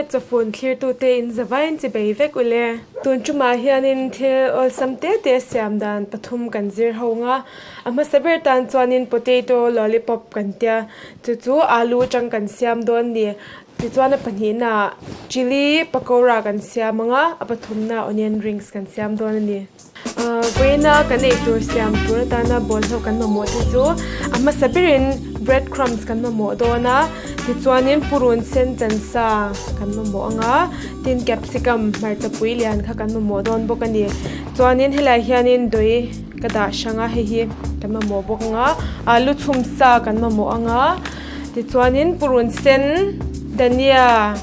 Zonet chawfun thlirtute in zavaiin chi bei vek u le. Tun tumah hianin thil awlsam te te siam dan pathum kan zir ho nga. A hmasa ber tan chuanin potato lollipop kan tia, chu chu alu atang kan siam dawn ni. Tichuan a pahnihnaah chilli pakora kan siam ang a, a pathumnaah onion rings kan siam dawn a ni. Vawiina kan eitur siam tur atana bawlhhlawh kan mamawh te chu a hmasa berin bread crumbs kan mamawh dawn a, tichuanin purun sen chan sa kan mamawh ang a, tin capsicum hmarcha pui lian kha kan mamawh dawn bawk a ni. Chuanin helaiah hianin dawih ka dah hrang a, hei hi kan mamawh bawk ang a, alu chhum sa kan mamawh ang a, tichuanin purun sen, dhania,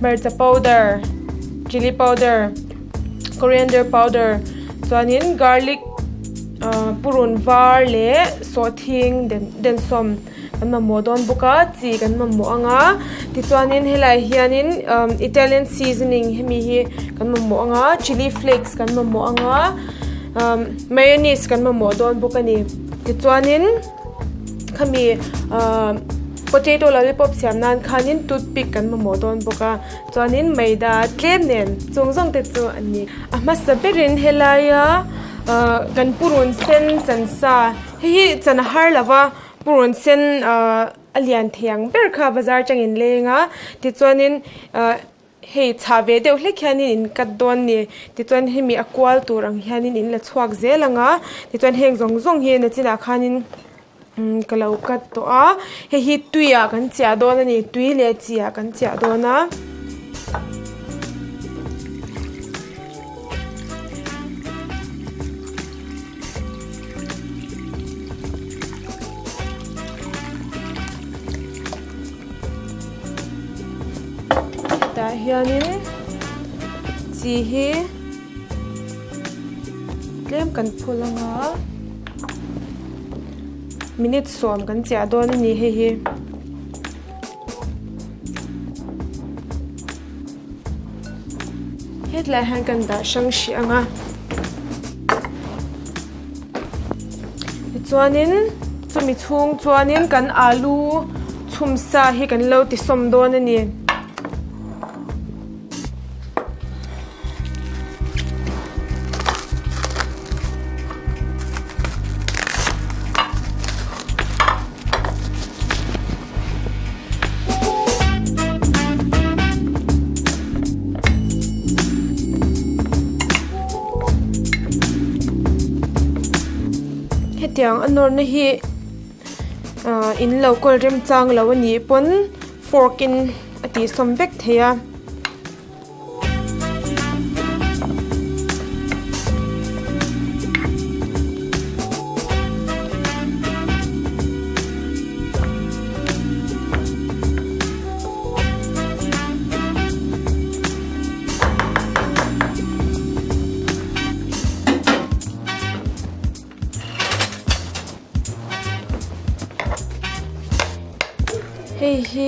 hmarcha powder, chilli powder. coriander powder chuanin garlic ahh purun var leh sawhthing den densawm kan mamawh dawn bawk a chi kan mamawh ang a tichuanin helaiah hianin umm italian seasoning hemi hi kan mamawh ang a chilli flakes kan mamawh ang a umm mayonnaise kan mamawh dawn bawk a ni tichuanin. Khami ahh potato lollipop siam nan khanin toothpick kan mamawh dawn bawk a chuanin maida tlem nen chung zawng te chu an ni. A hmasa berin helaia ahh kan purun sen chan sa hei hi chan a har lo va purun sen ahh a lian thei ang ber kha bazar atangin leng a tichuanin ahh. Hei chhah ve deuh hlek hianin in cut dawn ni tichuan hemi a kual tur ang hianin in la chhuak zel ang a tichuan heng zawng zawng hi nachinah khanin umm ka lo cut tawh a hei hi tui ah kan chiah dawn a ni tui leh chi ah kan chiah dawn a. Tah hianin chi hi tlem kan phul ang a minute sawm kan chiah dawn a ni hei hi. Hetlai hian kan dah hrang hrih ang a tichuanin chumi chhung chuanin kan alu chhum sa hi kan lo ti sawm dawn a ni. Hetiang a nawrna hi ah in lo kawl remchang lo a nih pawn fork in a tihsawm vek thei a. Hei hi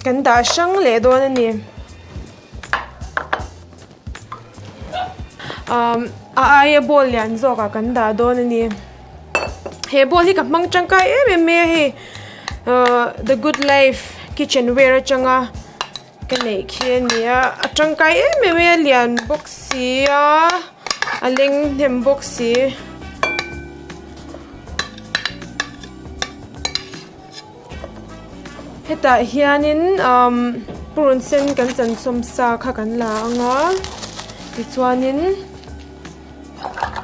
kan dah hrang leh dawn a ni. Umm a aia bowl lian zawkah kan dah dawn a ni. He bowl hi ka hmang tangkai em em mai a hei ahh the good life kitchen ware atanga ka neih khi a ni a a tangkai em em mai a lian bawk si a a leng hnem bawk si. Hetah hianin umm purun sen kan chan sawm sa kha kan la ang a tichuanin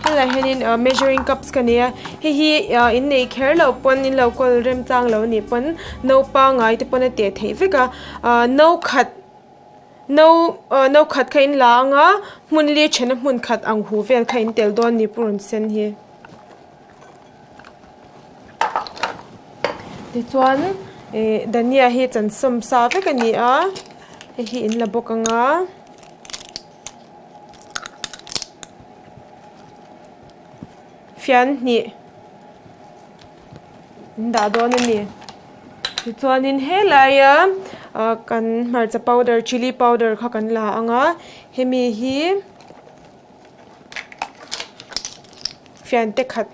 helaiah hianin ah measuring cups ka nei a hei hi ah in nei kher loh pawn in lo kawl remchang lo anih pawn no pangai te pawn a teh theih vek a ah no khat no ah no khat kha in la ang a hmun li thena hmun khat ang huh vel kha in tel dawn a ni purun sen hi. Tichuan ih dhania hi chan sawm sa vek a ni a hei hi in la bawk ang a fian hnih an dah dawn a ni tichuanin helaia ah kan hmarcha powder chilli powder kha kan la ang a hemi hi. Fian te khat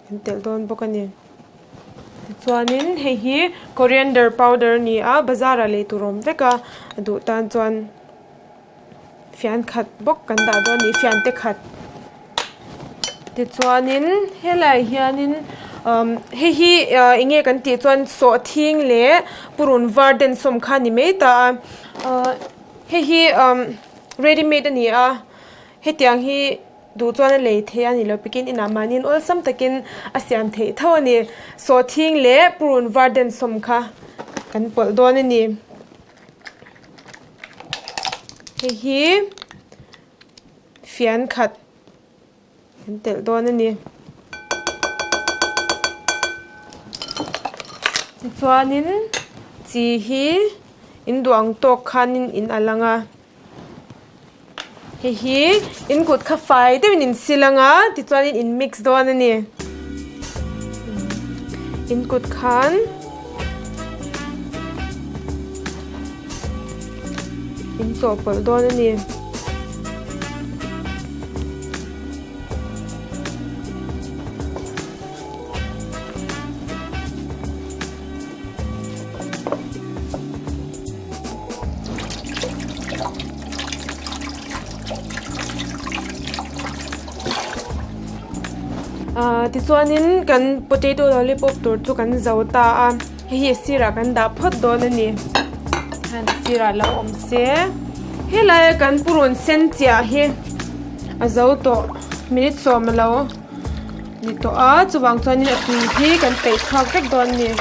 an telh dawn bawk a ni. Tichuanin hei hi coriander powder a ni a bazar ah lei tur a awm vek a a duh tan chuan fian khat bawk kan dah dawn a ni fian te khat tichuanin helaiah hianin umm hei hi ah eng nge kan tih chuan sawhthing leh purun var densawm kha a ni mai ta a ah hei hi umm ready made a ni a hetiang hi. Duh chuan a lei thei a ni lo pikin inah mahniin awlsam takin a siam theih tho a ni. Sawhthing leh purun var densawm kha kan pawlh dawn a ni. Hei hi fian khat kan telh dawn a ni. Tichuanin chi hi in duh ang tawk khanin in a lang a. Hei hi in kut kha fai deuhin in sil ang a tichuanin in mix dawn a ni. In kut khan in chawhpawlh dawn a ni. Ahh tichuanin kan potato lollipop tur chu kan zo ta a hei hi a sirah kan dah phawt dawn a ni a sirah lo awm se helai a kan purun sen chiah hi a zo tawh minute sawm a lo ni tawh a chuvang chuanin a tui hi kan peih chhuak vek dawn a ni.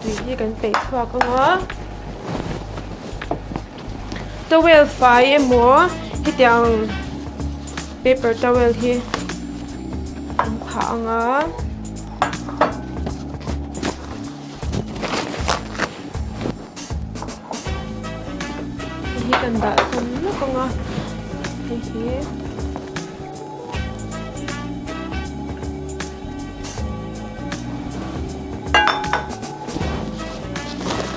Tui hi kan peih chhuak ang a towel fai emaw hetiang paper towel hi an phah ang a. Hei hi kan dah sawn lawk ang a hei hi.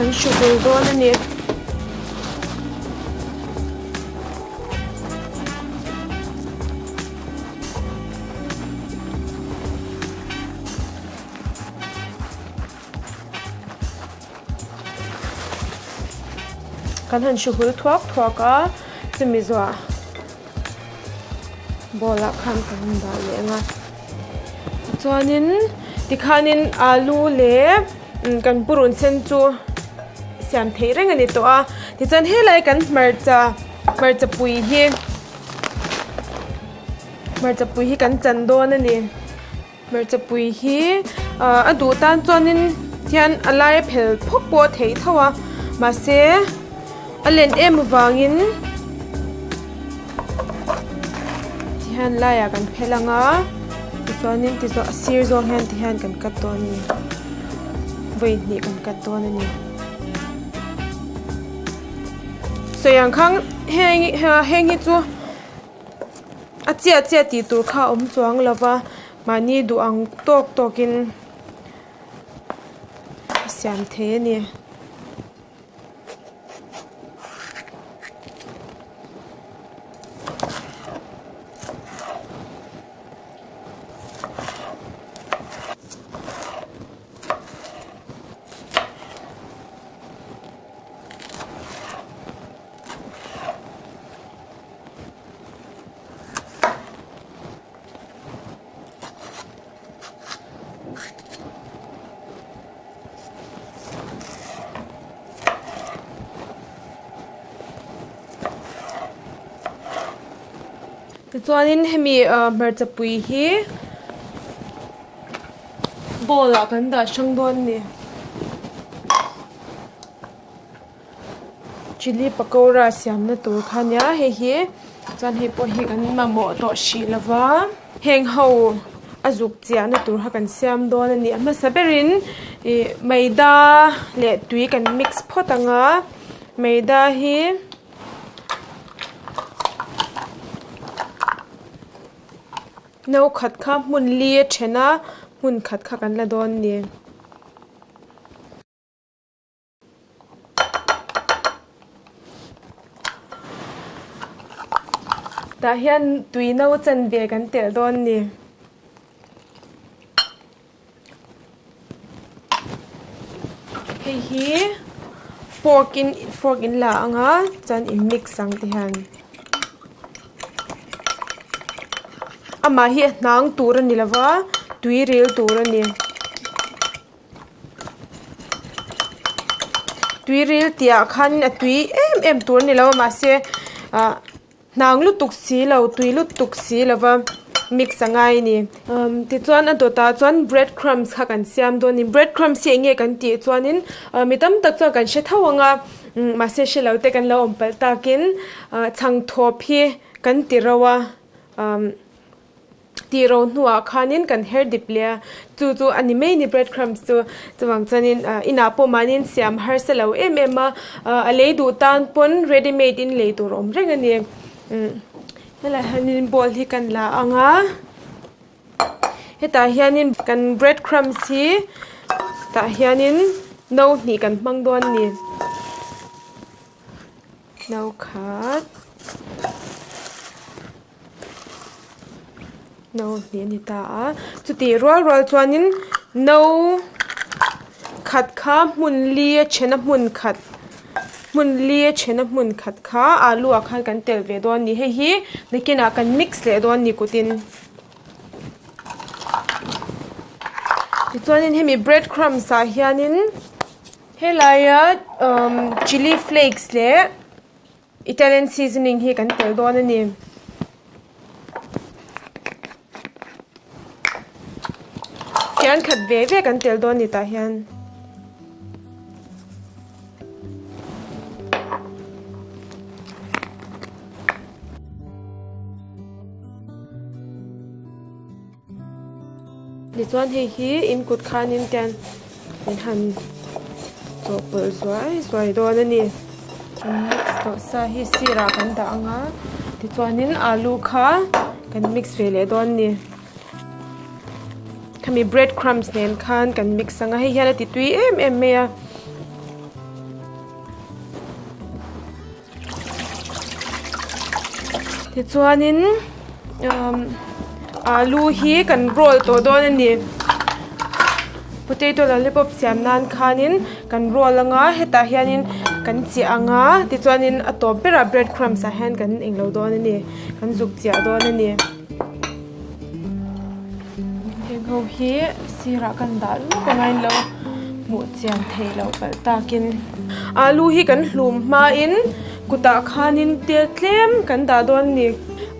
An hru tel dawn a ni. Kan han hru hul thuak thuak a chumi zawhah bowl ah khan kan dah leh ang a tichuanin tikhanin alu leh kan purun sen chu siam theih reng a ni tawh a tichuan helai kan hmarcha hmarcha pui hi hmarcha pui hi kan chan dawn a ni. Hmarcha pui hi ah a duh tan chuanin hian a laia phel phawk pawh a theih tho a mahse a len em avangin tihian laiah kan phel ang a tichuanin tichuan a sir zawng hian tihian kan cut dawn a ni vawi hnih kan cut dawn a ni sawi ang khang heng heng hi chu. A chiah chiah tih tur kha a awm chuang lo va mahni duh ang tawk tawk in a siam thei a ni. Tichuanin hemi ah hmarcha pui hi bowl ah kan dah hrang dawn a ni. Chilli pakora siamna tur kha ania hei hi chuan hei pawh hi kan mamawh tawh hrih lova heng ho a zuk chiahna tur kha kan siam dawn a ni a hmasa berin ih maida leh tui kan mix phawt ang a maida hi no khat kha hmun li a then a hmun khat kha kan la dawn a ni. Tah hian tui no chanve kan telh dawn a ni. hi fork in fork in la ang a chuan in mix ang ti hian amah hi a hnang tur a ni lo va tui ril tur a ni. Tui ril tih ah khan a tui em em tur a ni lo a mahse ah hnang lutuk si lo tui lutuk si lo va mix a ngai a ni umm tichuan a dawtah chuan bread crumbs kha kan siam dawn a ni bread crumbs hi eng nge kan tih chuanin ah mi tam tak chuan kan hre tho ang a umm mahse hre lo te kan lo awm palh takin ah chhangthawp hi kan ti ro a umm. Tih ro hnuah khanin kan her dip leh a, chu chu a ni mai ni bread crumbs chu. Chuvang chuanin inah pawh mahniin siam harsa lo em em a, a lei duh tan pawn ready made in lei tur awm reng a ni. Helaiah hianin bowl hi kan la ang a, hetah hianin kan bread crumbs hi tah hianin no hnih kan hmang dawn a ni. No khat. No hnih a ni ta a chutih rual rual chuanin no khat kha hmun li a then a hmun khat hmun li a then a hmun khat kha alu ah khan kan tel ve dawn a ni hei hi nakinah kan mix leh dawn a ni kutin tichuanin hemi bread crumbs ah hianin helaia umm chilli flakes leh. Italian seasoning hi kan tel dawn a ni. Fian khat ve ve kan tel dawn a ni tah hian. Tichuan hei hi in kut khanin ten in han chawhpawlh zuai zuai dawn a ni. Kan mix tawh sa hi sirah kan dah ang a tichuanin alu kha kan mix ve leh dawn a ni. Khami bread crumbs nen khan kan mix ang a hei hian a ti tui em em mai a. Tichuanin umm alu hi kan roll tawh dawn a ni potato lollipop siam nan khanin kan roll anga hetah hianin kan chiah ang a tichuanin a tawp berah bread crumbs ah hian kan englo dawn a ni kan zuk chiah dawn a ni. Heng ho hi sirah kan dah lawk a ngailo hmuh chian theih loh palh takin alu hi kan hlum hmain kutah khanin tel tlem kan dah dawn a ni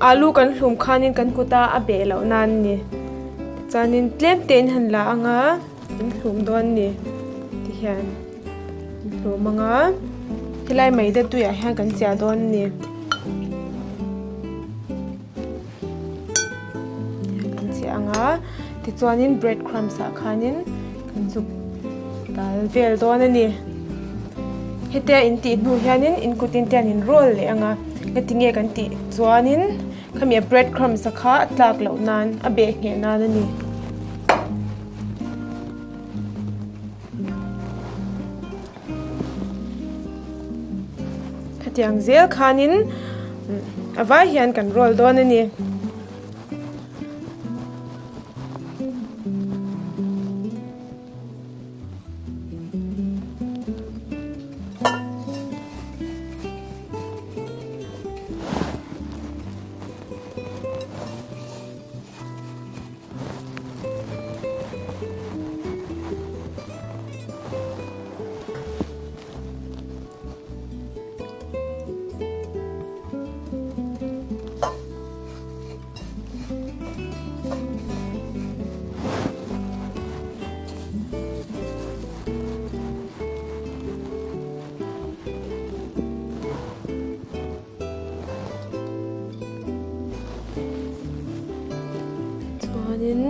alu kan hlum khanin kan kuta a beh loh nan a ni tichuanin tlem te in han la anga kan hlum dawn a ni tihian an hlum anga helai maida tuiah hian kan chiah dawn a ni. Kan chiah ang a tichuanin bread crumbs ah khanin kan zuk dal vel dawn a ni hetia in tih hnu hianin in kut in te an in roll leh ang a heti nge kan tih chuanin khami a bread crumbs a kha a tlak loh nan a beh ngheh nan a ni. Hetiang zel khanin a vai hian kan roll dawn a ni. Chuanin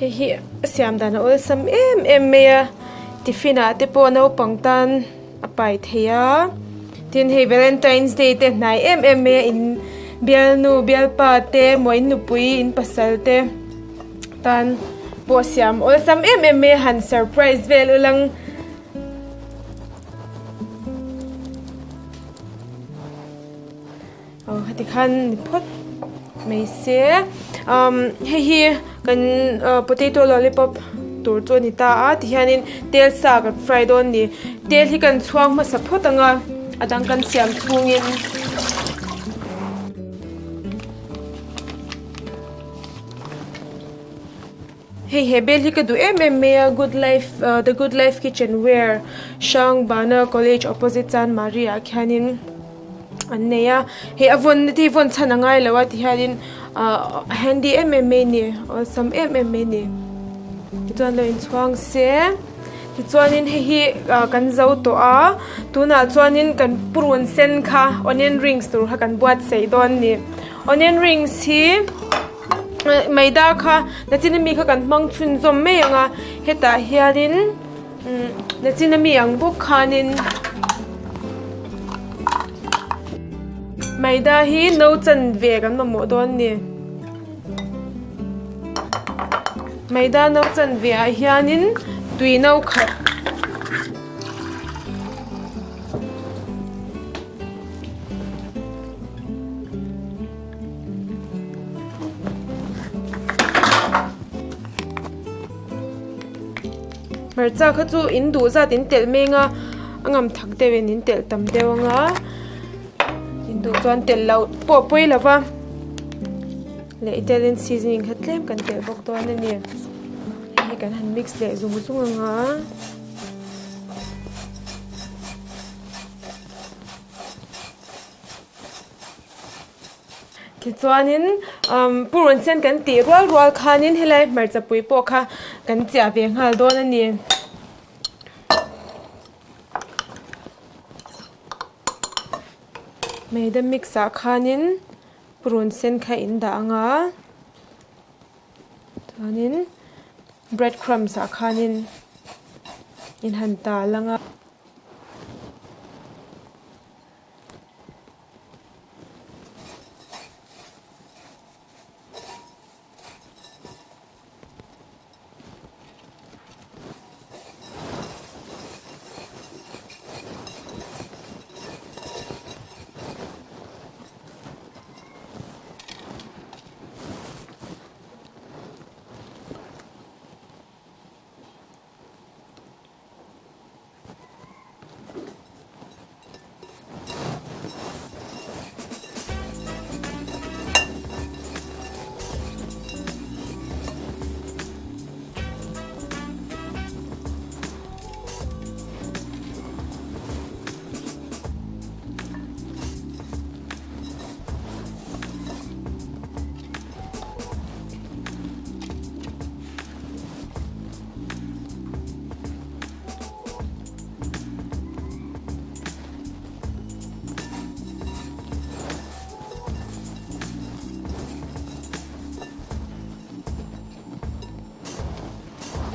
Hei hi a siam dan a awlsam em em mai a tiffin ah te pawh naupang tan a pai thei a tin hei valentines day te hnai em em mai a in bialnu bialpa te maw in nupui in pasal te. tan pawh siam awlsam em em mai a han surprise vel ulang. Aw heti khan ni phawt mai se umm hei hi kan potato lollipop tur chu a ni ta a tihianin tel sa kan fry dawn a ni tel hi kan chhuang hmasa phawt ang a a dang kan siam chhungin. Hei he bel hi ka duh em em mai a good life ah the good life kitchen ware Hrangbana college opposite Chanmari ah khianin an nei a hei a vawn na te hi vawn chhan a ngai lo a tihianin ah handy em em mai a ni awlsam em em mai a ni tichuan lo inchhuang se tichuanin hei hi ah kan zo tawh a tunah chuanin kan purun sen kha onion rings tur kha kan buatsaih dawn a ni onion rings hi. Maida kha nachin ami kha kan hmang chhunzawm mai ang a hetah hianin umm nachin ami ang bawk khanin maida hi no chanve kan mamawh dawn a ni maida no chanve ah hianin tui no khat. Hmarcha kha chu in duh zat in telh meng a a ngam thak deuh in in telh tam deuh ang a in duh chuan telh loh pawh a pawi lo va leh Italian seasoning kha tlem kan telh bawk dawn a ni hei hi kan han mix leh zung zung ang a. Tichuanin umm purun sen kan tih rual rual khanin helai hmarcha pui pawh kha kan chiah ve nghal dawn a ni. Maida mix ah khanin purun sen kha in dah ang a chuanin bread crumbs ah khanin in han tal ang a.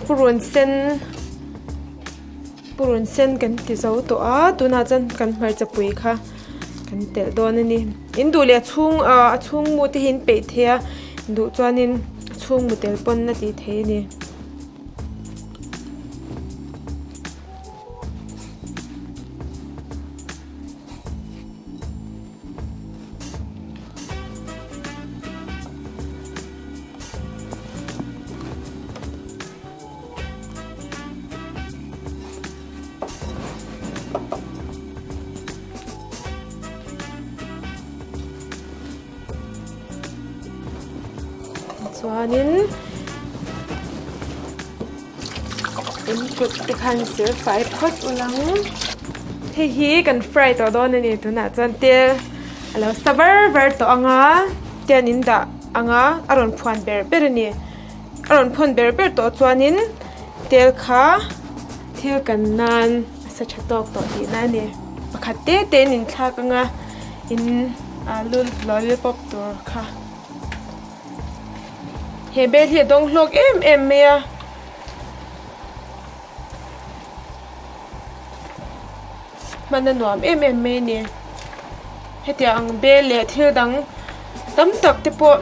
Purun sen purun sen kan ti zo tawh a tunah chuan kan hmarcha pui kha kan telh dawn a ni in duh leh a chhung ah a chhung mu te hi an peih thei a duh chuanin a chhung mu tel pawn a tih theih a ni. Chuanin in kut te khan sil fai phawt ulang hei hi kan fry tawh dawn a ni tunah chuan tel a lo sa var var tawh ang a tian in dah ang a a rawn phuan ber ber a ni a rawn phuan ber ber tawh chuanin tel kha thil kan nan a sa tha tawk tawh tihna a ni pakhat te te in inthlak ang a in alu lollipop tur kha. He bel hi a dawng hlawk em em mai a. Hman a nuam em em mai a ni. Hetiang ang bel leh thil dang tam tak te pawh.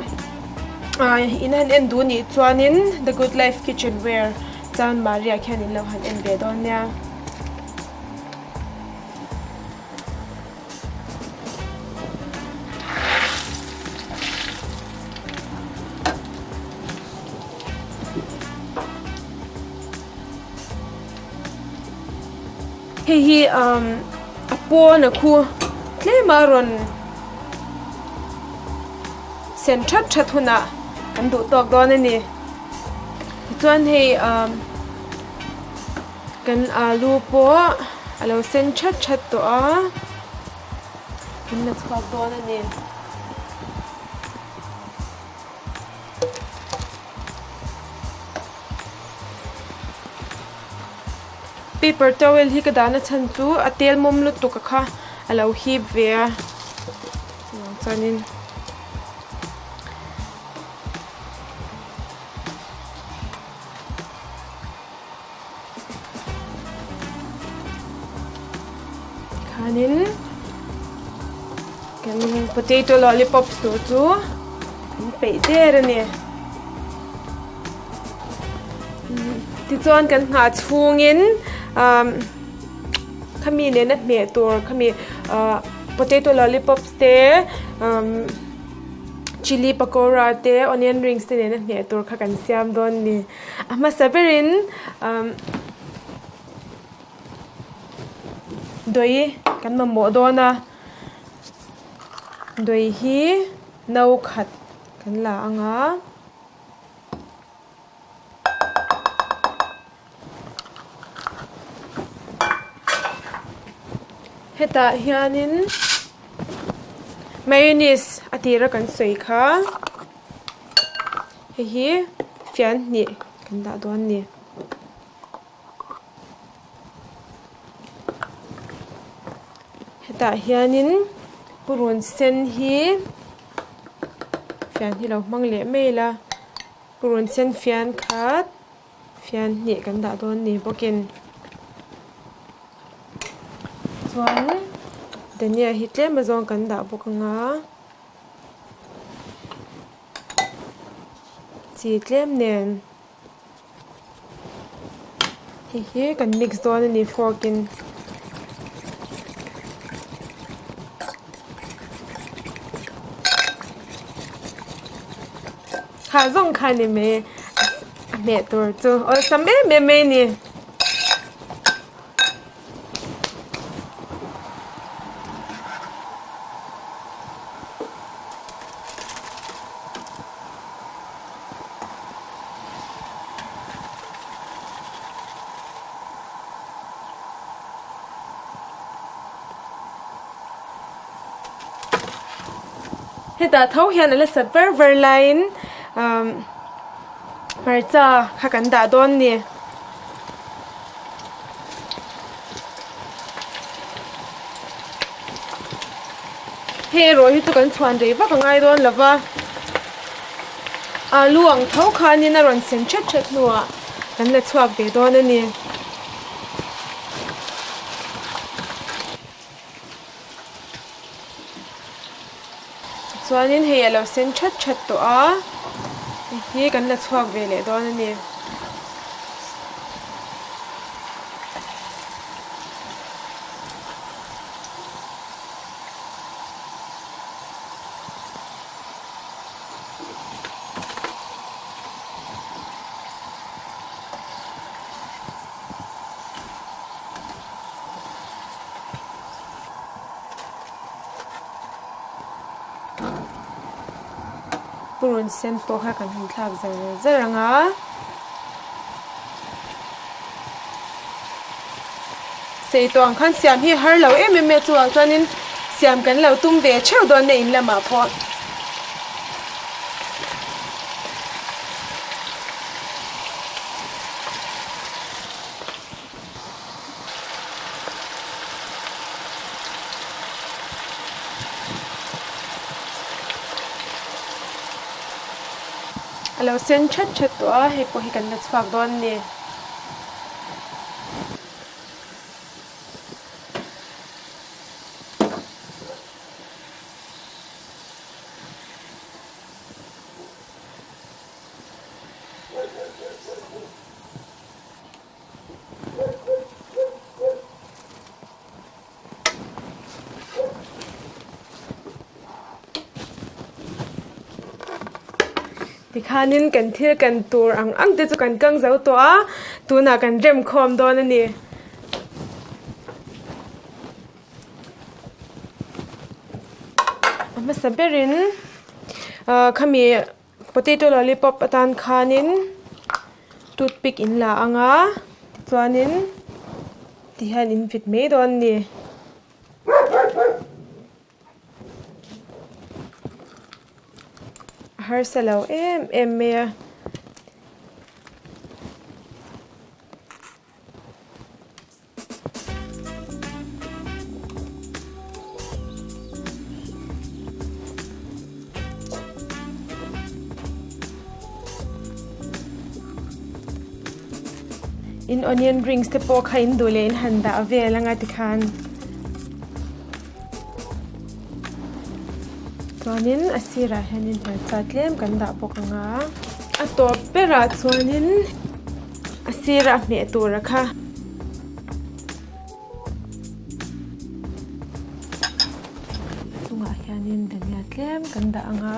In han en duh nih chuanin The Good Life Kitchenware chuan Maria khian in lo han en ve dawn nia. Hei hi umm a pawn a khu tlem a rawn sen that that hunah kan duh tawk dawn a ni tichuan hei umm kan alu pawh a lo sen that that tawh a kan la chhuak dawn a ni. Paper towel hi ka dahna chhan chu a tel mawm lutuk a kha a lo hip ve a chuvang chuanin khanin kan potato lollipops tur chu an peih der a ni. Tichuan kan nghah chhungin umm khami nena hmeh tur khami ahh potato lollipops te umm chilli pakora te onion rings te nena hmeh tur kha kan siam dawn a ni. A hmasa berin umm dawi kan mamawh dawn a dawi hi no khat kan la ang a. Hetah hianin mayonnaise a tira kan sawi kha hei hi fian hnih kan dah dawn a ni. Hetah hianin purun sen hi fian hi lo hmang leh mai ila purun sen fian khat fian hnih kan dah dawn ni bawkin chuan dhania hi tlem azawng kan dah bawk anga chi tlem nen. Hei hi kan mix dawn a ni fork in. Khah zawng kha a ni mai a hmeh tur chu awlsam em em mai a ni. Hetah tho hian a la sat var var laiin umm hmarcha kha kan dah dawn a ni. Hei erawh hi chu kan chhuan rei vak a ngai dawn lo va alu ang tho khanin a rawn sen thet thet hnuah kan la chhuak ve dawn a ni. Chuanin hei a lo sen that that tawh a hei hi kan la chhuak ve leh dawn a ni. Purun sen pawh kha kan han thlak zar zar ang a. Sei tawh ang khan siam hi har lo em em mai a chuvang chuanin siam kan lo tum ve theuh dawn nia in lamah pawh. A lo sen that that tawh a hei pawh hi kan la chhuak dawn a ni. Tikhanin kan thil kan tur ang ang te chu kan kang zo tawh a, tunah kan rem khawm dawn a ni. A hmasa berin khami potato lollipop atan khanin toothpick in la ang a, tichuanin tihian in vit mai dawn a ni. A harsa lo em em mai a. In onion rings te pawh kha in duh leh in han dah vel anga tikhan chuanin a sirah hianin hmarcha tlem kan dah bawk ang a a tawp berah chuanin a sirah hmeh tur a kha. Chungah hianin dhania tlem kan dah ang a.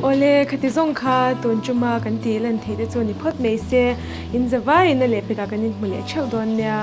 Awle, khati zawng kha tun chuma kan tih lan theih te chu ni phawt mai se, in za vaiin a lehpekah kan inhmu leh theuh dawn nia.